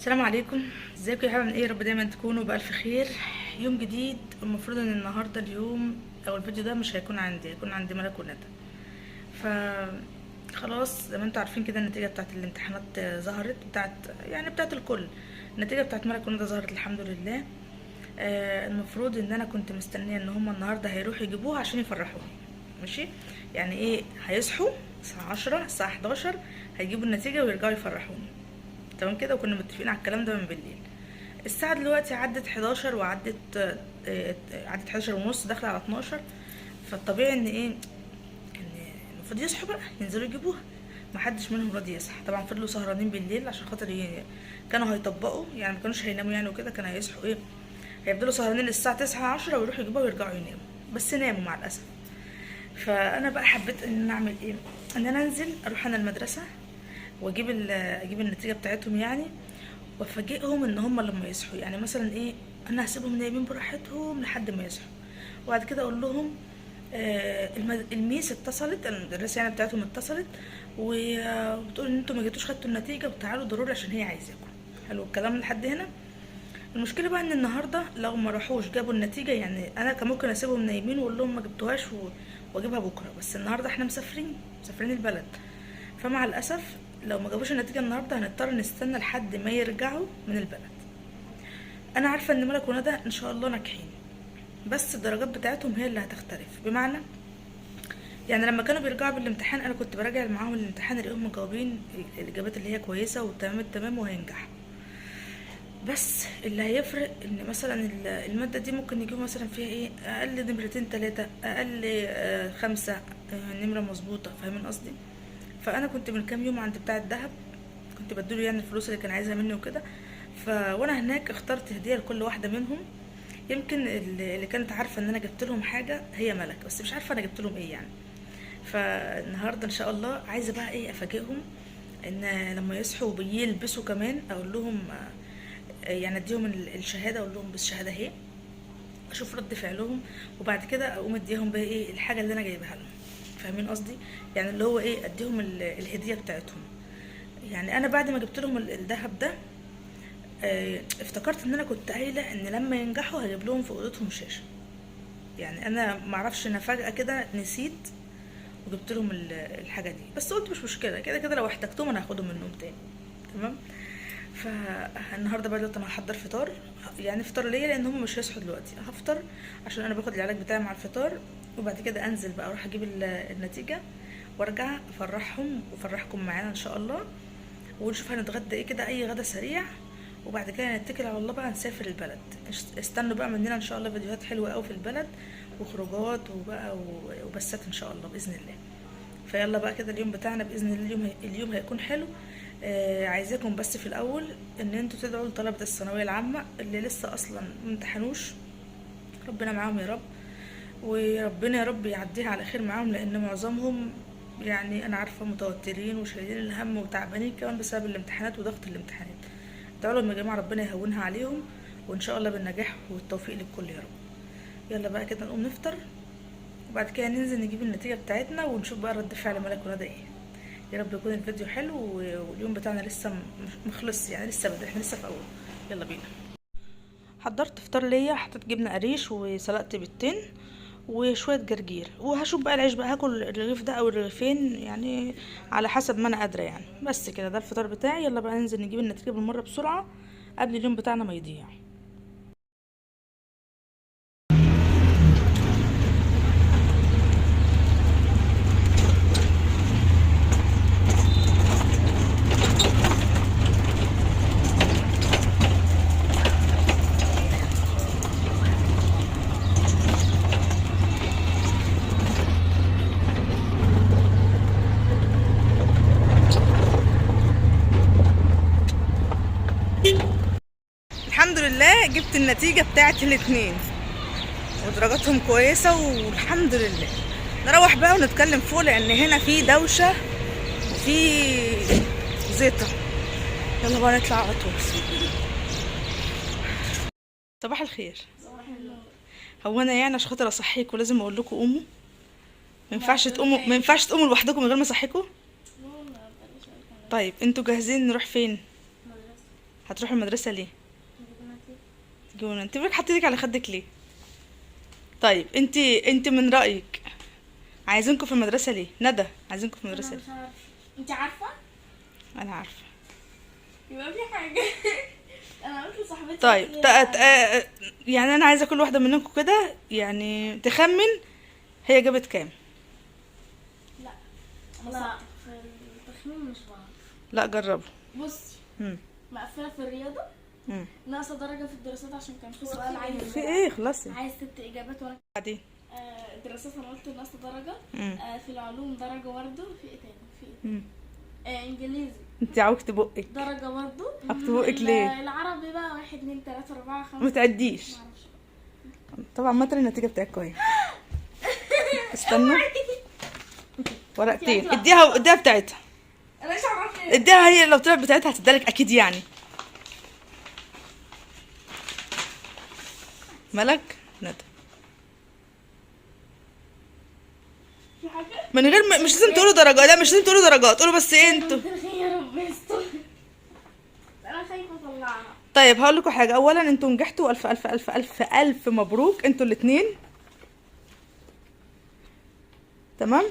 السلام عليكم، ازيكم يا حبايب؟ ايه، رب دايما تكونوا بألف خير. يوم جديد. المفروض ان النهارده اليوم او الفيديو ده مش هيكون عندي، هيكون عند ملك وندى. ف خلاص زي ما انتوا عارفين كده النتيجة بتاعت الامتحانات ظهرت، بتاعت الكل. النتيجة بتاعت ملك وندى ظهرت الحمد لله. المفروض ان انا كنت مستنيه ان هما النهارده هيروحوا يجيبوها عشان يفرحوني، ماشي؟ يعني ايه، هيصحوا الساعة 10 الساعة 11 هيجيبوا النتيجة ويرجعوا يفرحوني، تمام كده؟ وكنا متفقين على الكلام ده من بالليل. الساعة دلوقتي عدت 11 وعدت عدت 11 ونص، داخلة على 12. فالطبيعي ان ايه، ان المفروض يصحوا بقى ينزلوا يجيبوها. محدش منهم راضي يصحى طبعا، فضلوا سهرانين بالليل عشان خاطر كانوا هيطبقوا، يعني ما كانوش هيناموا يعني وكده، كانوا هيصحوا ايه، هيفضلوا سهرانين للساعة 9 10 ويروحوا يجيبوها ويرجعوا يناموا، بس ناموا مع الأسف. فانا بقى حبيت ان انا اعمل ايه، ان انا انزل اروح انا المدرسة واجيب اجيب النتيجة بتاعتهم يعني، وافاجئهم ان هم لما يصحوا، يعني مثلا ايه، انا هسيبهم نايمين براحتهم لحد ما يصحوا، وبعد كده اقول لهم الميس اتصلت، المدرسة يعني بتاعتهم اتصلت وبتقول ان انتوا ما جيتوش خدتوا النتيجة وتعالوا ضروري عشان هي عايزاكم. حلو الكلام لحد هنا. المشكلة بقى ان النهارده لو ما راحوش جابوا النتيجة، يعني انا كان ممكن اسيبهم نايمين واقول لهم ما جبتوهاش واجيبها بكره، بس النهارده احنا مسافرين البلد، فمع الاسف لو ما جابوش النتيجة النهارده هنضطر نستنى لحد ما يرجعوا من البلد. انا عارفه ان ملك وندى ان شاء الله ناجحين، بس الدرجات بتاعتهم هي اللي هتختلف. بمعنى يعني لما كانوا بيرجعوا بالامتحان انا كنت براجع معاهم الامتحان، الاقيهم مجاوبين الاجابات اللي هي كويسة وتمام التمام وهينجحوا. بس اللي هيفرق ان مثلا المادة دي ممكن يجيبوا مثلا فيها ايه، اقل نمرتين تلاتة، اقل 5، نمرة مظبوطة، فاهمين قصدي؟ فانا كنت من كام يوم عند بتاع الذهب، كنت بديله يعني الفلوس اللي كان عايزها مني وكده، وانا هناك اخترت هدية لكل واحدة منهم. يمكن اللي كانت عارفة ان انا جبت لهم حاجة هي ملك، بس مش عارفة انا جبت لهم ايه يعني. فالنهارده ان شاء الله عايزه بقى ايه، افاجئهم ان لما يصحوا بيلبسوا كمان اقول لهم، يعني اديهم الشهادة، اقول لهم بالشهادة اهي، اشوف رد فعلهم، وبعد كده اقوم اديهم بقى ايه الحاجة اللي انا جايبها لهم، فاهمين قصدي؟ يعني اللي هو ايه، اديهم الهدية بتاعتهم. يعني انا بعد ما جبت لهم الذهب ده، افتكرت ان انا كنت قايله ان لما ينجحوا هجيب لهم في اوضتهم شاشة. يعني انا معرفش، انا فجاة كده نسيت وجبت لهم الحاجة دي، بس قلت مش مشكلة، كده كده لو احتجتهم انا هاخدهم منهم تاني، تمام؟ فالنهارده بقى دلوقتي انا هحضر فطار، يعني فطار ليا لان هم مش هيصحوا دلوقتي، هفطر عشان انا باخد العلاج بتاعي مع الفطار، وبعد كده انزل بقى اروح اجيب النتيجة وارجع افرحهم وافرحكم معانا ان شاء الله، ونشوف هنتغدى ايه كده، اي غدا سريع، وبعد كده نتكل على الله بقى نسافر البلد. استنوا بقى مننا ان شاء الله فيديوهات حلوة قوي في البلد وخروجات وبقى وبسات ان شاء الله باذن الله. فيلا بقى كده اليوم بتاعنا باذن الله اليوم هيكون حلو. عايزاكم بس في الاول ان انتوا تدعوا لطلبه الثانوية العامة اللي لسه اصلا ما امتحنوش، ربنا معاهم يا رب، وربنا يا رب يعديها على خير معاهم، لان معظمهم يعني انا عارفه متوترين وشايلين الهم وتعبانين كمان بسبب الامتحانات وضغط الامتحانات. ادعوا لهم يا جماعة ربنا يهونها عليهم، وان شاء الله بالنجاح والتوفيق للكل يا رب. يلا بقى كده نقوم نفطر، وبعد كده ننزل نجيب النتيجة بتاعتنا ونشوف بقى رد فعل ملك وندى ايه. يا رب يكون الفيديو حلو واليوم بتاعنا لسه مخلص، يعني لسه بدري، احنا لسه في اوله. يلا بينا. حضرت فطار ليا، حطيت جبنه قريش وسلقت بيضتين وشوية جرجير، وهشوف بقى العيش بقى، هاكل الرغيف ده او الرغيفين يعني على حسب ما انا قادرة يعني. بس كده ده الفطار بتاعي. يلا بقى ننزل نجيب النتيجة بالمرة بسرعة قبل اليوم بتاعنا ما يضيع. الحمد لله جبت النتيجة بتاعت الاتنين ودرجاتهم كويسة والحمد لله. نروح بقى ونتكلم فوق لأن هنا في دوشة وفي زيطة. يلا بقى نطلع على طول. صباح الخير. هو أنا يعني عشان خاطر أصحيكوا لازم أقول لكم قوموا؟ ما ينفعش تقوموا لوحدكم من غير ما أصحيكوا؟ طيب انتوا جاهزين نروح فين؟ هتروحوا المدرسة ليه؟ تجيبوا، انت بك حطيتك ايدك على خدك ليه؟ طيب انت من رأيك عايزينكم في المدرسة ليه؟ ندى، عايزينكم في المدرسة انا ليه؟ مش عارفه. انت عارفه؟ انا عارفة. يبقى في حاجة. انا قلت لصاحبتي طيب قالت لي يعني انا عايزة كل واحدة منكم كده يعني تخمن هي جابت كام. لا انا في التخمين مش بعرف. لا جربوا. بصي، مم. مقفلة في الرياضة، مم. ناقصه درجه في الدراسات عشان كان في سؤال عايز في ايه؟ خلاصي عايز 6 اجابات وانا بعدين. الدراسات انا قلت ناقصه درجه. مم. في العلوم درجه برضه. في ايه تاني؟ في ايه؟ مم. انجليزي انت عوجت بقك. درجه برضه. عوجت بقك ليه؟ العربي بقى 1 2 3 4 5. ما تعديش. معرفش. طبعا مثلا النتيجة بتاعتكم اهي. استنوا ورقتين، اديها اديها بتاعتها. انا مش عارفه. اديها هي، لو طلعت بتاعتها هتدالك اكيد يعني. ملك ندى في حاجة من غير ما، مش لازم تقولوا درجات، لا مش لازم تقولوا درجات، قولوا بس ايه انتوا. يا رب يستر. انا خايفة اطلعها. طيب هقول لكم حاجة، اولا انتوا نجحتوا، الف الف الف الف الف مبروك انتوا الاثنين. تمام؟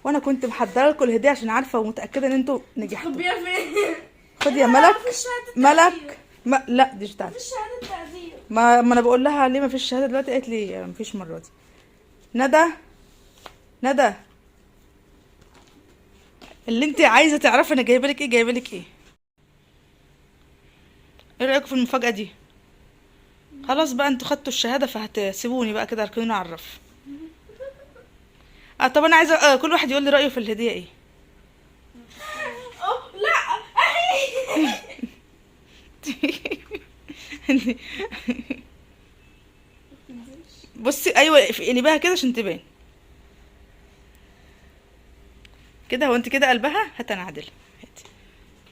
وانا كنت محضرة لكم الهدية عشان عارفه ومتاكده ان انتوا نجحتوا. خبيها فين؟ خد يا ملك. مفيش شهادة ملك تقدير. ما لا دي مش بتاعتي. مفيش شهادة تقدير. ما انا بقول لها ليه ما فيش شهادة دلوقتي، قالت لي ما فيش المرة دي. ندى، ندى اللي انت عايزه تعرفي انا جايبه لك ايه، جايبه لك ايه؟ ايه رايكم في المفاجاة دي؟ خلاص بقى انتوا خدتوا الشهادة فهتسيبوني بقى كده اركنوني على الرف. طب انا عايزه كل واحد يقول لي رايه في الهدية ايه. اوه لا. بصي ايوه اقلبيها كده عشان تبان كده. هو انت كده قلبها؟ هات انا اعدلها. هاتي.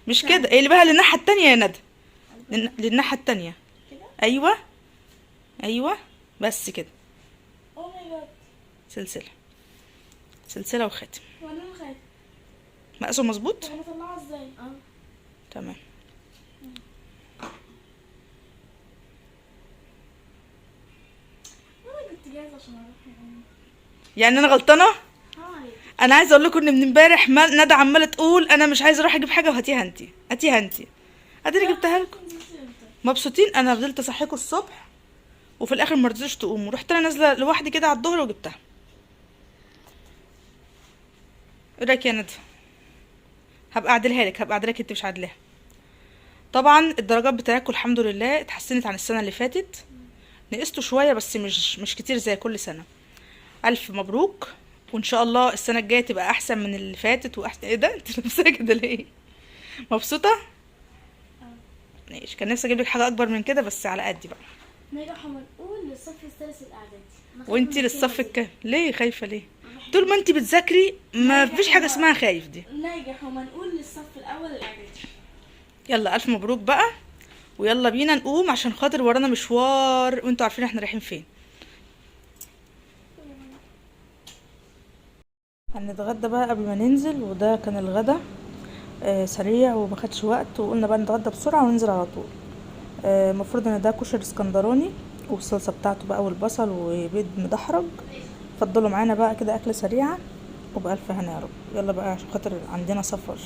مش كده، اقلبيها للناحيه التانية يا ندى. للناحيه التانية. كده؟ ايوه ايوه بس كده. oh my God. سلسلة، سلسلة وخاتم. وانا الخاتم مقاسه مظبوط؟ طب انا اطلعها ازاي؟ تمام. انا كنت جاهزة عشان اروح يعني. يعني انا غلطانة؟ هاي. انا عايزه اقول لكم ان من امبارح ندى عماله تقول انا مش عايزه اروح اجيب حاجة، وهاتيها انت، هاتيها انت. اديني جبتها لكم. مبسوطين؟ انا فضلت اصحيكم الصبح وفي الاخر ما رضيتوش تقوموا، رحت انا نازله لوحدي كده على الظهر وجبتها. ايه رايك يا ندى؟ هبقى اعدلها لك، هبقى اعدلها لك، انت مش عادلاها. طبعا الدرجات بتاعتكم الحمد لله اتحسنت عن السنة اللي فاتت، نقصتوا شوية بس مش كتير زي كل سنة. الف مبروك، وان شاء الله السنة الجاية تبقى احسن من اللي فاتت واحسن. ايه ده انت لابسه كده ليه؟ مبسوطة؟ ماشي، كان نفسي اجيب لك حاجة اكبر من كده بس على قدي بقى. نجح ومنقول للصف الثالث الاعدادي. أنا خايفة وانتي من للصف الكلمة دي. الكام؟ ليه خايفة ليه؟ طول ما انتي بتذاكري ما فيش حاجة اسمها خايف دي. ناجح ومنقول للصف الاول الاعدادي. يلا الف مبروك بقى، ويلا بينا نقوم عشان خاطر ورانا مشوار وانتوا عارفين احنا رايحين فين. هنتغدى بقى قبل ما ننزل، وده كان الغدا سريع وما خدش وقت، وقلنا بقى نتغدى بسرعة وننزل على طول. المفروض ان ده كشري اسكندراني والصلصه بتاعته بقى والبصل وبيض مدحرج. فضلوا معانا بقى كده اكله سريعة وبألف هنا يا رب. يلا بقى عشان خاطر عندنا سفر.